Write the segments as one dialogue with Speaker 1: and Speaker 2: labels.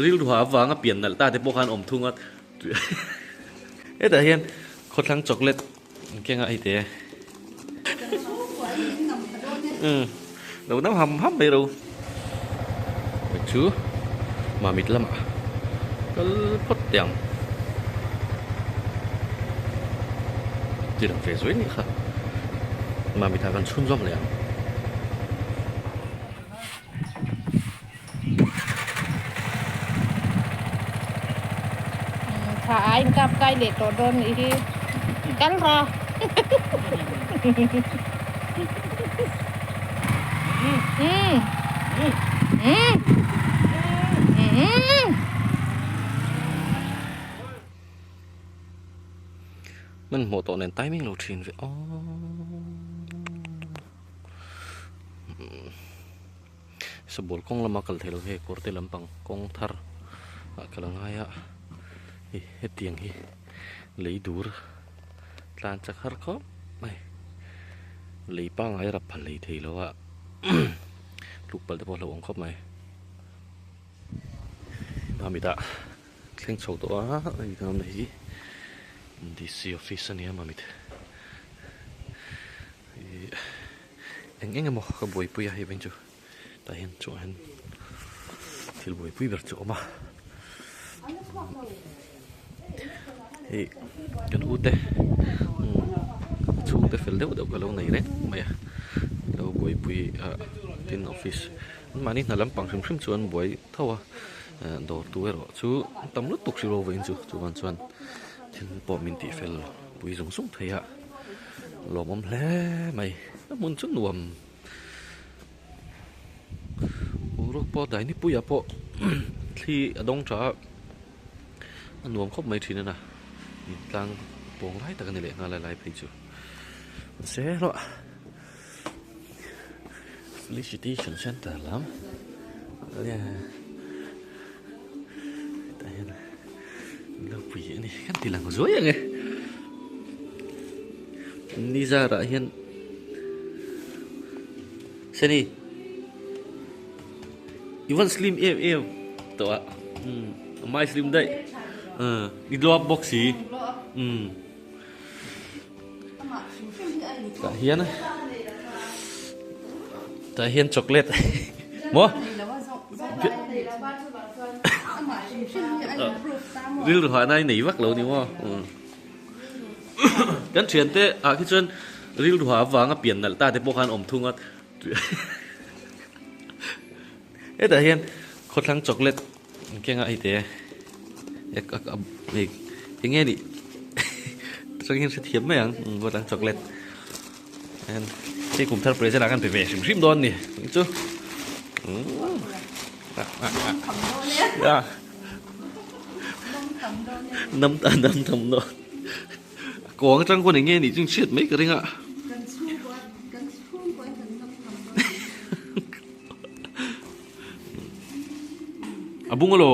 Speaker 1: Rilru ha avanga pian nalh ta te pawh khan awm thung a. Hetah hian khawthlang chocolate an keng a hei te. Lo nam ham ham mai ro. Hei chu Mamit lamah kal phawt teh ang. Ti lang ve zuai nih kha. Mamit ah kan chhunzawm leh ang.
Speaker 2: Thla a in kap kai leh tawh dawn nih hi kal rawh.
Speaker 1: Hmanhmawh tawh nen timing lo thin ve aw. Sabawlh kawng lama kal theilo hei kawrte lampang kawng thar ah ka la ngai a hei hetiang hi lei dur tlan chak har khawp mai lei pangngai rap phal hlei thei lo a tluk palh te pawh a hlauhawm khawp mai mamit ah thleng chho tawh a hei kan awmna hi D_C office a nia mamit ih. Eng eng emaw ka buaipui a hei veng chu tah hian chungah hian thil buaipui ber chu a awm a hei kan u te chhungte fel deuh deuh ka lo nei reng mai a lo buaipui a tin office an mahni hna lampang hrim hrim chu an buai tho a dawr tu erawh chu an tam lutuk hrih ro vawiin chu chuan chuan thil pawh min tih fel pui zung zung thei a. Lawmawm hle mai a hmun chu nuam boruak pawh dainipuiah pawh thli a dawng tha a a nuam khawp mai thin a na tlang pawng lai tak a ni leh nghal a lai phei chu mahse erawh felicitation center lam tah hian lo pui a ni kan ti lang zuai ang e ni zarah hian seni i van slim em em tawh a umm a mai slim daih i glow up bawk si umm tah hian tah hian chocolate maw rilru hahna i nei vak lo ni maw kan thian te ah khi chuan rilru hah avanga pian nalh ta te pawh khan awm thung a hetah hian khawthlang chocolate An keng a hei te hei eng nge nih atang hian hrethiam mai ang vawt ang chocolate hian hei kum thar present ah khan pe ve hrim hrim dawn a ni chu nam nam tham dawn kawng atang khawn eng nge nih chu hriat mai ka ring a. A bung alo.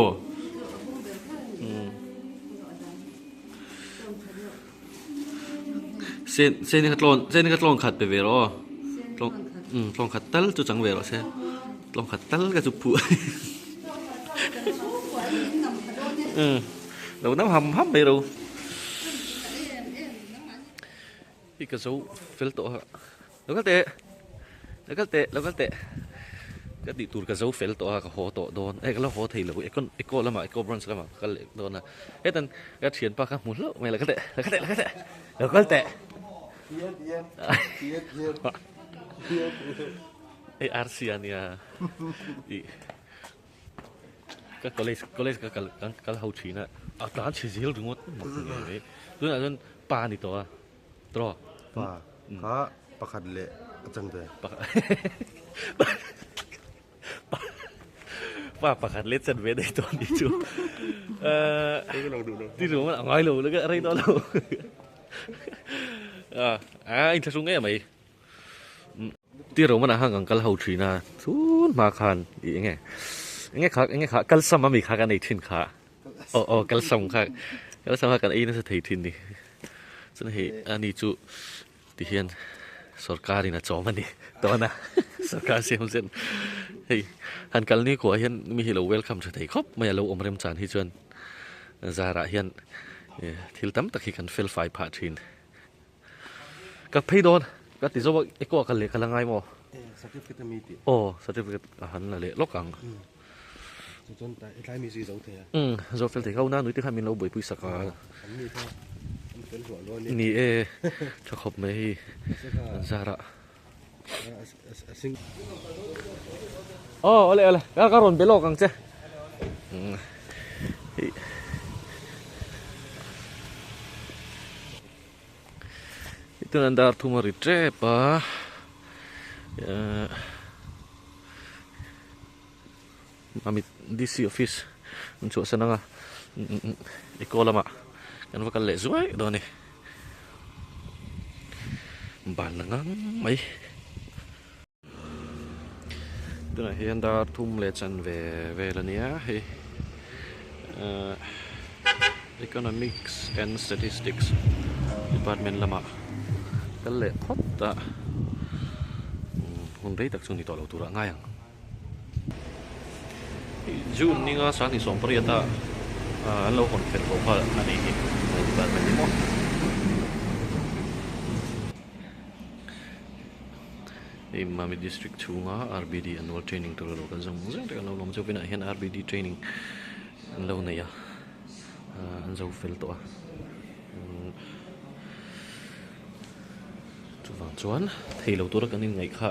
Speaker 1: Sen sen kha tlawn sen kha tlawn khat pe ve rawh aw. Tlawn um tlawn khat tal chu chang ve rawh se. Tlawn khat tal ka chu phu. Um lo nam ham ham mai ro. Hi ka zo fel tawh a. Lo kal teh lo kal teh lo kal teh ka tih tur ka zo fel tawh a ka haw tawh dawn e ka la haw thei lo eco eco lamah eco branch lamah ka kal leh dawn a hetan ka thianpa kha hmu hlauh mai lo kal teh lo kal teh lo kal teh lo kal teh hei RC a nia ih ka college college ka kal kan kal ho thin a a tlan chhe zel ringawt mak ngei mai tunah chuan pa a ni tawh a. Tawh.
Speaker 3: Pa kha pakhat leh a chang ve.
Speaker 1: Pa pakhat leh chan ve daih tawh ni chu. Ti chu a ngai lo la rei tawh lo. A inthlahrung em mai. Ti ro mana hang ang kal ho thin a chhun hma khan i enge enge kha enge kha kalsam ami kha kan ei thin kha. Aw aw kalsam kha kalsam kha kan ei nasa thei thin ni. Chuan hei ani chu ti hian sorkar in a chawm a ni tawna sorkar siam zen. Hei han kal ni khuah hian mi hi lo welcome tha thei khawp mai a lo awm rem chan hi chuan zarah hian thil tam tak hi kan fel fai phah thin. Ka phei dawn ka ti zawk a eco ah ka leh ka la ngai maw?
Speaker 3: Certificate a mi tih.
Speaker 1: Aw certificate a han la leh lawk ang.
Speaker 3: Chu chuan tlai mi zui zo thei a.
Speaker 1: Umm zo fel thei kha una nui te khan min lo buaipui sak a.
Speaker 3: An mi kha an fel hluah dawn
Speaker 1: ni. Ni e tha khawp mai hei an zarah. Aw awle awle ka ka rawn be lawk ang che. Tuna dar thum a ri tep a Mamit DC office an chhuahsan ang a eco lamah kan va kal leh zuai dawn a ni ban la ngang mai. Tunah hian dar thum leh chanve vel a nia hei ahh economics and statistics department lamah kal leh phawt a hun rei tak chu ni tawh lo turah ngai ang. June ninga sanghnih sawmpariata an lo hawn fel tawh kha a nih hi department ni maw. Hei Mami District chhunga RBD annual training tur alo kal zawng zawng te kan lo lawm chu vinah hian RBD training an lo nei a an zo fel tawh a chuvang chuan thei lo tura kan inngaih kha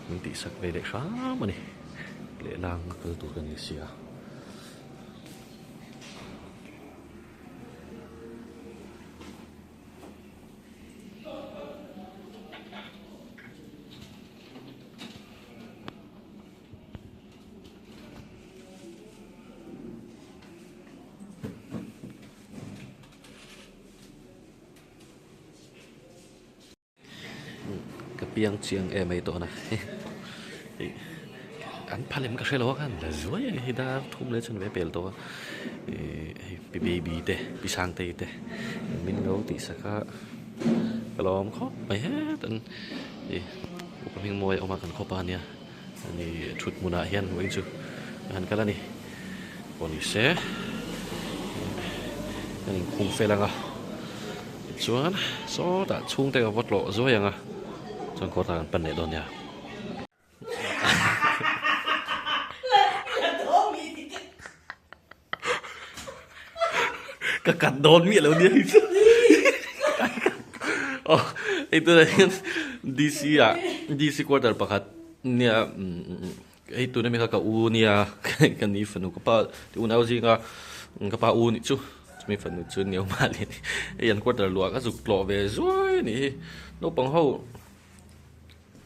Speaker 1: min tihsak ve leh hram a ni lehlang a kal tur ka ni sia. Ka piang chiang em ei tawh na an phal em ka hre lo a khan la zuai a ni hei dar thum leh chhan ve pel tawh a ih hei pi baby te pi sangtei te min lo tih sak a ka lawm khawp mai het an ih upa hming mawi a awm a kan khawpa ania ani thut hmunah hian vawiin chu ka han kal a ni pawh ni se kan inkhung fel ang a tichuan sawtah chhungte ka va tlawh zuai ang a chuan kawtah kan pan leh dawn nia. Ka kat dawn miah lo nia hei chu aw hei tunah hian DC ah DC quarter pakhat nia hei tuna mi kha ka u nia ka ni fanu ka pa ti unau zinga ka pa u nih chu chumi fanu chu ni awm a hei an quarter luah ka zuk tlawh ve zuai a nih hi naupang ho.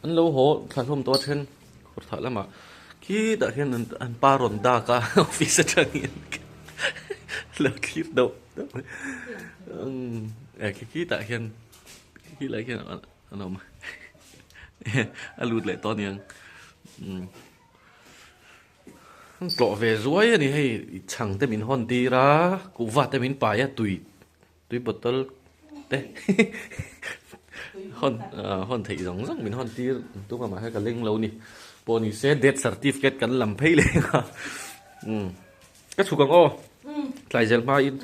Speaker 1: An lo haw thla hlawm tawh a then kawr thah lamah khitah hian an pa rawn dak a office atangin lo thlir deuh deuh mai umm khi khitah hian khi lai khian an awm a a lut leh tawh aniang umm an tlawh ve zuai a ni hei chhang te min hawn tir a kuhva te min pai a tui. Tui bottle te hawn hawn theih zawng zawng min hawn tir tum a mahse ka leng lo ni pawh ni se death certificate kan lam phei leh ang a umm ka chhuk ang aw tlai zel hma in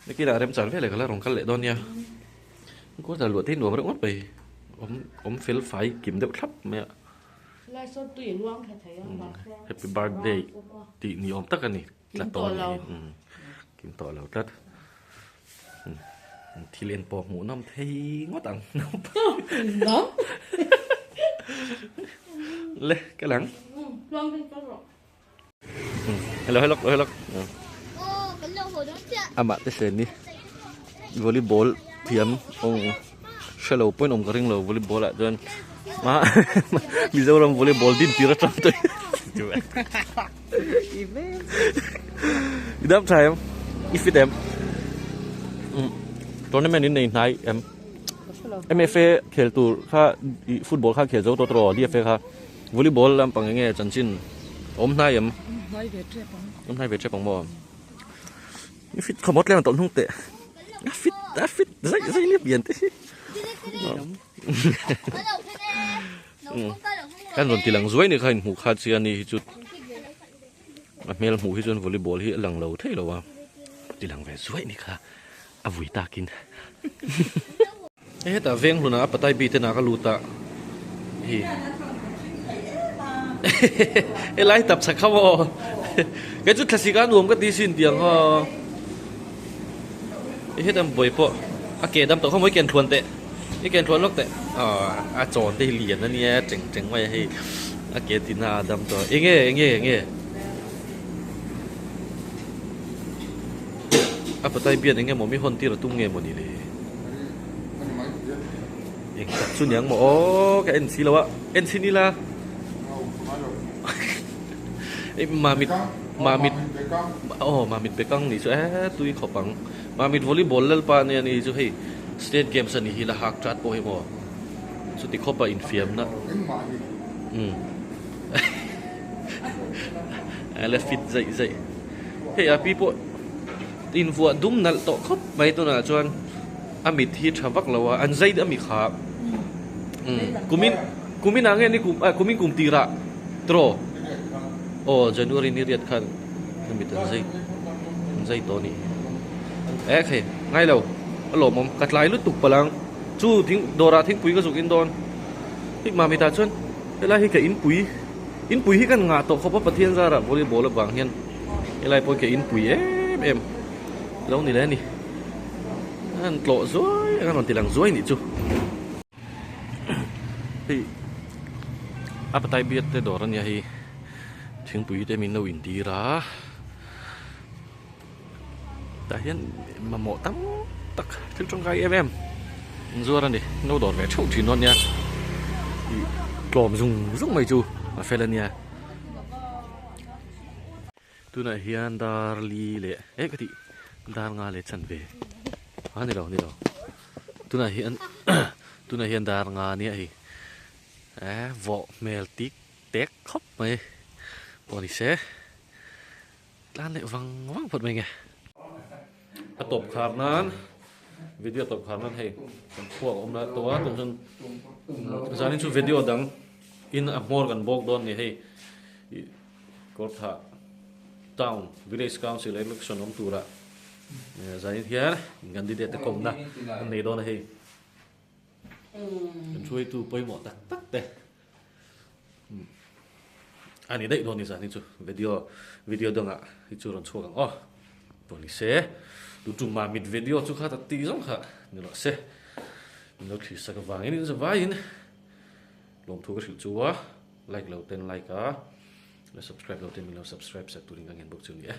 Speaker 1: nakinah remchan vel leh ka la rawn kal leh dawn nia quarter luah te hi nuam reuh ngawt mai awm awm fel fai kim deuh thlap mai a happy birthday tih ni awm tak a ni. Tlat tawh a ni kim tawh lo tlat thil en pawh hmuh nawm thei ngawt ang le ka lang hello hello hello amah te sen ni volleyball thiam ong hrelo pawhin awm ka ring lo volleyball ah chuan ma Mizoram volleyball din tir atang tawh I dam tha em? I fit em? Tournament in nei hnai em? MFA khel tur kha football kha khel zo tawh tawh DFA kha volleyball lampang enge chanchin awm hnai em? Awm hnai ve tep ang maw? I fit khamawt leng tawh hnung teh. A fit a fit zai zai lep lian te hi. Kan rawn ti lang zuai ni kha inhmuh kha chian ni hi chu a hmel hmuh hi chuan volleyball hi a lang lo thei lo a ti lang ve zuai ni kha a vui takin hei hetah veng hlunah a patai bik te nah ka lut a hi helai tap chak kha maw kei chu thlasik a nuam ka ti sin tiang haw hei hetah buai pawh a ke dam tawh kha maw i ken thluan teh. I ken thuan lawk teh a chawn te hi lian a nia teng teng mai a hei a ke tina a dam tawh enge enge enge a patai bian enge maw mi hawn tir a tum nge maw ni le eng tak chu niang maw aw ka en si lo a en si ni la mamit mamit aw mamit bekang ni chu e tui khawp ang. Mamit volleyball lalpa ania ni chu hei state games a nih hi la hak chat pawh hi maw chuti khawpa infiamna umm la fit zaih zaih hei a pi pawh invuah dum nalh tawh khawp mai tunah chuan a mit hi tha vak lo a an zai a mi kha umm kumin kumin ah nge ni kum ah kumin kum tirah tiraw aw January ni riat khan. Hemi tan zai an zai tawh a nih hi eh khai ngai lo a lawmawm ka tlai lutuk palh ang chu thing dawrah thingpui ka zuk in dawn hei mami tah chuan helai hi ka inpui inpui hi kan ngah tawh khawp a Pathian zarah volleyball avang hian helai pawh hi ka inpui em em lo ni leh a ni an tlawh zuai a rawn ti lang zuai nih chu hei a patai biak te dawr a nia hei. Thingpui te min lo intir a tah hian mamawh tam tak thil tangkai em em an zuar a ni no dawr ve theuh thin dawn nia ih tlawm zung zung mai chu a fel a nia tunah hian dar li leh eh ka tih dar nga leh chanve a ni lo ni lo tunah hian tunah hian dar nga nia hei eh vawh hmel tik. Tek khawp mai pawh ni se tlan leh vang vang phawt mai nge. A tawp khar nan video tawp khar nan hei kan chhuak a awm lai tawh a tun chuan zanin chu video dang in a hmawr kan bawk dawn ni hei ih Kawrthah town village council election awm turah zanin hian candidate te kawmna an nei dawn a hei kan hruaitu pawimawh tak tak te. A ni daih dawn ni zan hi chu video video dangah hi chu rawn chhuak ang aw pawh ni se tu tum mah mit video chu kha ta ti zawng kha ni rawh se min lo thlir sak avangin in zavaiin lawmthu ka hrilh chu a like lo ten like a la subscribe lo ten min lo subscribe sak turin ka ngen bawk chu ni e.